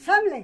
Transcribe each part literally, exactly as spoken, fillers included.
Şemlê.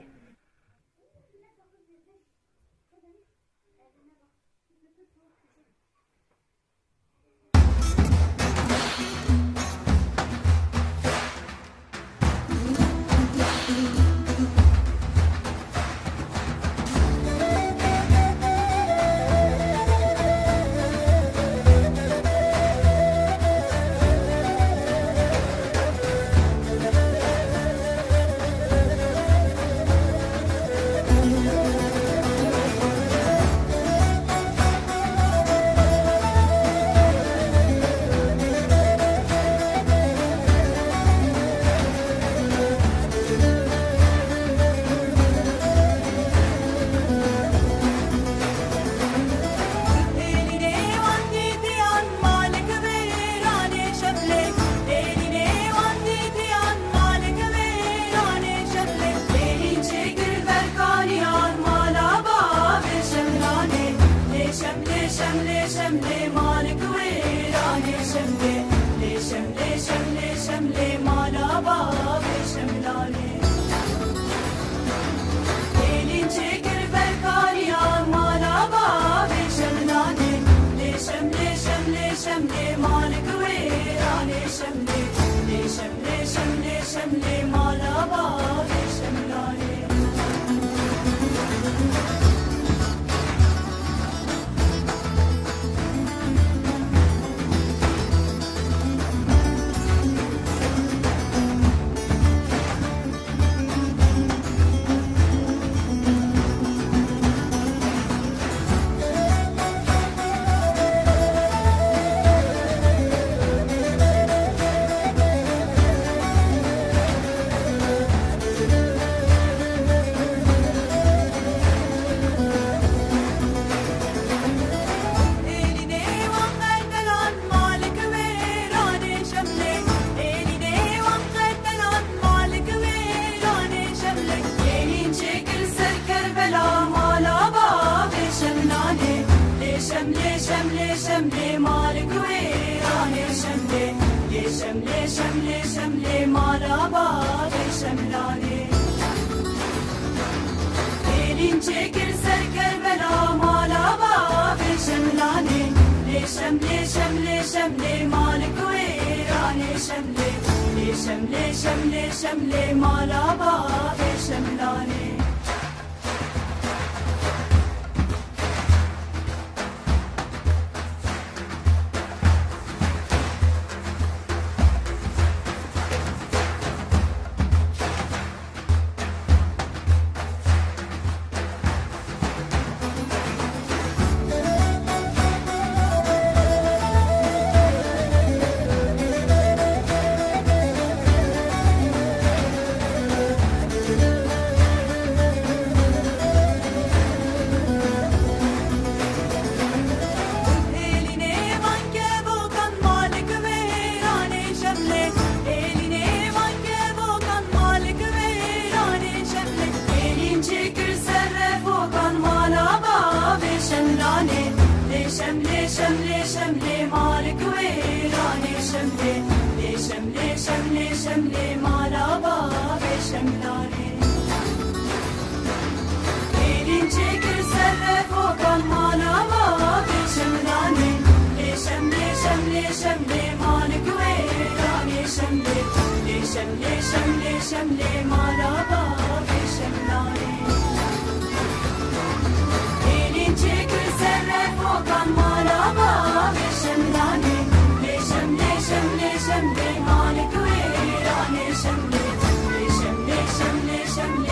Şemlê, Şemlê, Şemlê, mala bavê Şemlanê. Êlîn çêkir ser Kerbela, mala bavê Şemlanê. Lê Şemlê, Şemlê, Şemlê, malik wêranê Şemlê. Lê Şemlê, Şemlê, Şemlê, mala bavê Şemlanê. Şemlê, Şemlê, Şemlê, malik wêranê Şemlê. Lê Şemlê, Şemlê, Şemlê, mala bavê Şemlanê. Êlîn çêkir ser refokan, mala bavê Şemlanê. Lê Şemlê, Şemlê, Şemlê, malik wêranê Şemlê. Lê Şemlê, Şemlê, Şemlê, mala bavê Şemlanê. Êlîn çêkir ser refokan, mala bavê Şemlanê. Lê Şemlê, Şemlê, Şemlê, malik wêranê Şemlê. Lê Şemlê, Şemlê, Şemlê,